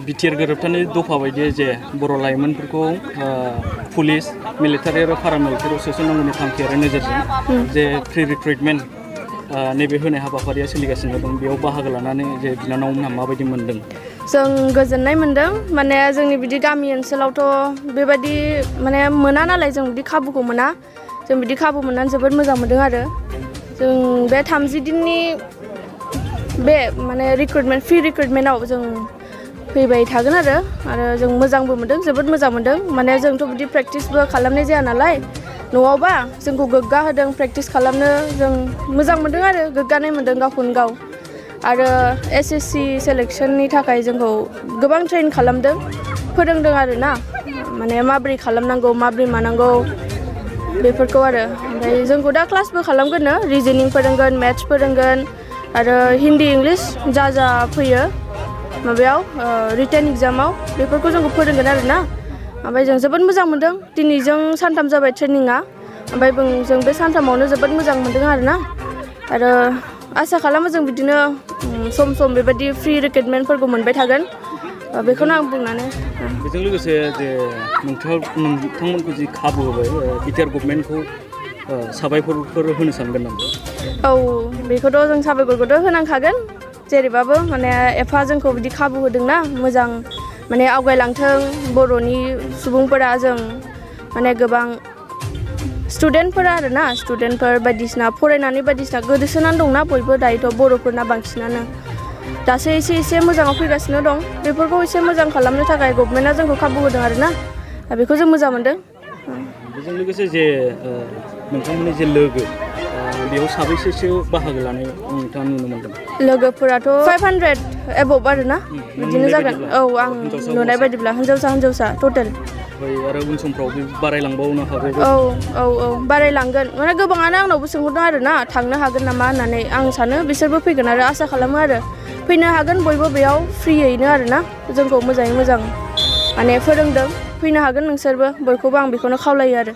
BTR गोरोबथानि दफा बायदि जे बर' लाइमोनफोरखौ पुलिस मिलिटारि आरो पारामिलिटारियाव सोसननांगौनि थांखि आरो नोजोरजों जे प्रि रिक्रुटमेन्ट नैबे होनाय हाबाफारिया सोलिगासिनो दं बेयाव बाहागो लानानै जे बिनानावमोनहा माबायदि मोनदों? जों गोजोननाय मोनदों माने जोंनि बिदि गामि ओनसोलावथ' बेबायदि माने मोना नालाय जों बिदि खाबुखौ मोना जों बिदि खाबु मोननानै जोबोद मोजां मोनदों आरो जों बे 30 दिननि बे माने रिक्रुटमेन्ट फ्रि रिक्रुटमेन्टआव जों फैबाय थागोन आरो जों मोजांबो मोनदों जोबोद मोजां मोनदों माने जोंथ' बिदि प्रेक्टिसबो खालामनाय जाया नालाय न'आवबा जोंखौ गोग्गा होदों प्रेक्टिस खालामनो जों मोजां मोनदों आरो गोग्गानाय मोनदों गावखौनो गाव आरो एसएससि सेलेक्शननि थाखाय जोंखौ गोबां ट्रेन खालामदों फोरोंदों आरो ना माने माबोरै खालामनांगौ माबोरै मानांगौ बेफोरखौ आरो ओमफ्राय जोंखौ दा क्लासबो खालामगोननो रिजनिं फोरोंगोन मेथ्स फोरोंगोन आरो हिन्दी इंलिश जा फैयो माबायाव रिटेन एग्जामाव बेफोरखौ जोंखौ फोरोंगोन आरो ना ओमफ्राय जों जोबोद मोजां मोनदों दिनैजों सानथाम जाबाय ट्रेनिंआ ओमफ्राय जों बे सानथामावनो जोबोद मोजां मोनदों आरो आसा खालामो जों बिदिनो सम सम बेबायदि फ्रि रिक्रुटमेन्टफोरखौ मोनबाय थागोन बेखौनो आं बुंनानै बेजों लोगोसे जे नोंथांमोनखौ जि खाबु होबाय बिटिआर गभर्नमेन्टखौ साबायखरफोर होनो सानगोन नामा? औ बेखौथ' जों साबायखरखौथ' होनांखागोन जेरैबाबो माने एफा जोंखौ बिदि खाबु होदोंना मोजां माने आवगायलांथों बर'नि सुबुंफोरा जों माने गोबां स्टुडेन्टफोरा आरो ना स्टुडेन्टफोर बायदिसिना फरायनानै बायदिसिना गोदोसोनानै दंना बयबो दायोथ' बर'फोरना बांसिनानो दासो एसे मोजाङाव फैगासिनो दं बेफोरखौ एसे मोजां खालामनो थाखाय गभर्नमेन्टआ जोंखौ खाबु होदों आरो ना बेखौ जों मोजां मोनदों। बेजों लोगोसे जे नोंथांमोननि जे लोगो बेयाव साबैसेसो बाहागो लानाय नोंथाङा नुनो मोनदों? लोगोफोराथ' 500 एबभ आरो ना बिदिनो जागोन औ आं नुनाय बायदिब्ला हिन्जावसा टटेल आरो उन समफ्राव बारायलांबावनो हागौ। औ बारायलांगोन माने गोबाङानो आंनावबो सोंहरदों आरो ना थांनो हागोन नामा होननानै आं सानो बिसोरबो फैगोन आरो आसा खालामो आरो फैनो हागोन बयबो बेयाव फ्रियैनो आरो ना जोंखौ मोजाङै मोजां माने फोरोंदों फैनो हागोन नोंसोरबो बयखौबो आं बेखौनो खावलायो आरो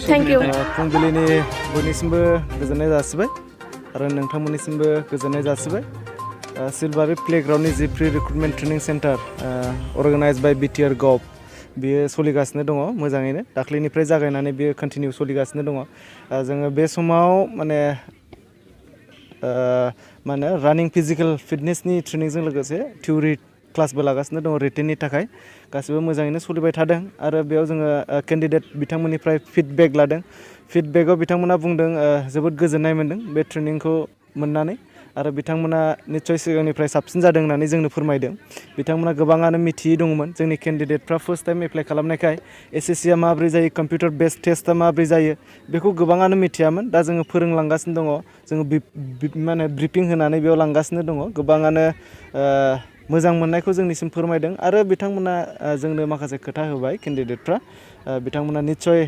थेंक इउ। फुंबिलिनि बयनिसिमबो गोजोननाय जासिबाय आरो नोंथांमोननिसिमबो गोजोननाय जासिबाय सिलबारि प्लेग्राउन्डनि जि pre recruitment training centre organise बाय बिटिआर गभ बेयो सोलिगासिनो दङ मोजाङैनो दाख्लैनिफ्राय जागायनानै बेयो कन्टिनिउ सोलिगासिनो दङ जोङो बे समाव माने रानिं फिजिकेल फिटनेसनि ट्रेनिंजों लोगोसे थिउरि क्लासबो लागासिनो दङ रिटेननि थाखाय गासिबो मोजाङैनो सोलिबाय थादों आरो बेयाव जोङो केन्डिडेट बिथांमोननिफ्राय फिडबेक लादों फिडबेकआव बिथांमोना बुंदों जोबोद गोजोननाय मोन्दों बे ट्रेनिंखौ मोननानै आरो बिथांमोना निस्सय सिगांनिफ्राय साबसिन जादों होननानै जोंनो फोरमायदों बिथांमोना गोबाङानो मिथियै दंमोन जोंनि केन्डिडेटफ्रा फार्स्ट टाइम एप्लाइ खालामनायखाय एसएससिया माबोरै जायो कम्पिउटार बेस्ड टेस्टआ माबोरै जायो बेखौ गोबाङानो मिथियामोन दा जोङो फोरोंलांगासिनो दङ जोङो माने ब्रिफिं होनानै बेयाव लांगासिनो दङ गोबाङानो मोजां मोननायखौ जोंनिसिम फोरमायदों आरो बिथांमोना जोंनो माखासे खोथा होबाय केन्डिडेटफ्रा बिथांमोना निस्सय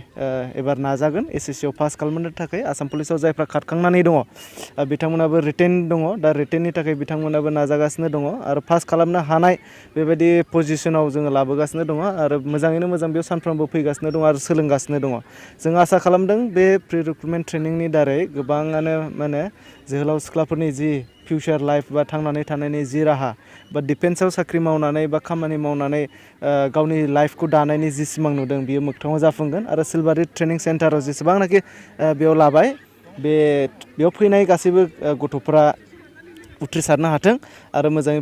एबार नाजागोन एसएससियाव पास खालामनो थाखाय आसाम पुलिसाव जायफ्रा खारखांनानै दङ बिथांमोनाबो रिटेन दङ दा रिटेननि थाखाय बिथांमोनाबो नाजागासिनो दङ आरो पास खालामनो हानाय बेबायदि पजिसनाव जोङो लाबोगासिनो दङ आरो मोजाङैनो मोजां बेयाव सानफ्रोमबो फैगासिनो दङ आरो सोलोंगासिनो दङ जों आसा खालामदों बे प्रि रिक्रुटमेन्ट ट्रेनिंनि दारै गोबाङानो माने जोहोलाव सिख्लाफोरनि जि फिउचार लाइफ बा थांनानै थानायनि जि राहा बा डिफेन्सआव साख्रि मावनानै बा खामानि मावनानै गावनि लाइफखौ दानायनि जि सिमां नुदों बियो मोगथाङाव जाफुंगोन आरो सिलबारि ट्रेनिं सेन्टाराव जेसेबांनाखि बेयाव लाबाय बेयाव फैनाय गासैबो गथ'फोरा उथ्रिसारनो हाथों आरो मोजाङै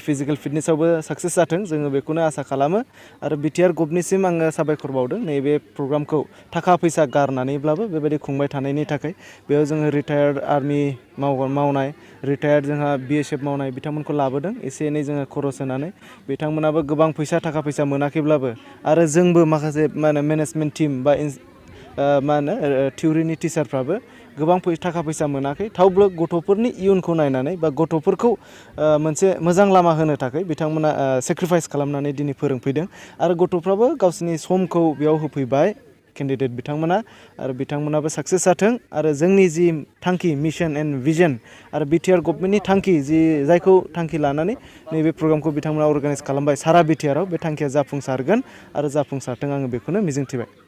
फिजिकेल फिटनेसआवबो साक्सेस जाथों जोङो बेखौनो आसा खालामो आरो बिटिआर गभनिसिम आङो साबायखर बावदों नैबे प्रग्रामखौ थाखा फैसा गारनानैब्लाबो बेबायदि खुंबाय थानायनि थाखाय बेयाव जोङो रिटायार्ड आर्मि मावनाय रिटायार्ड जोंहा बिएसएफ मावनाय बिथांमोनखौ लाबोदों एसे एनै जोङो खरस होनानै बिथांमोनाबो गोबां थाखा फैसा मोनाखैब्लाबो आरो जोंबो माखासे मेनेजमेन्ट टिम बा थिउरिनि टिचारफ्राबो गोबां थाखा फैसा मोनाखै थेवबो गथ'फोरनि इयुनखौ नायनानै बा गथ'फोरखौ मोनसे मोजां लामा होनो थाखाय बिथांमोना सेक्रिफाइस खालामनानै दिनै फोरोंफैदों आरो गथ'फ्राबो गावसोरनि समखौ बेयाव होफैबाय केन्डिडेट बिथांमोना आरो बिथांमोनाबो साक्सेस जाथों आरो जोंनि जि थांखि मिशन एन्ड भिजन आरो बिटिआर गभर्नमेन्टनि थांखि जायखौ थांखि लानानै नैबे प्रग्रामखौ बिथांमोना अर्गानाइज खालामबाय सारा बिटिआराव बे थांखिया जाफुंसारगोन आरो जाफुंसारथों आङो बेखौनो मिजिंथिबाय।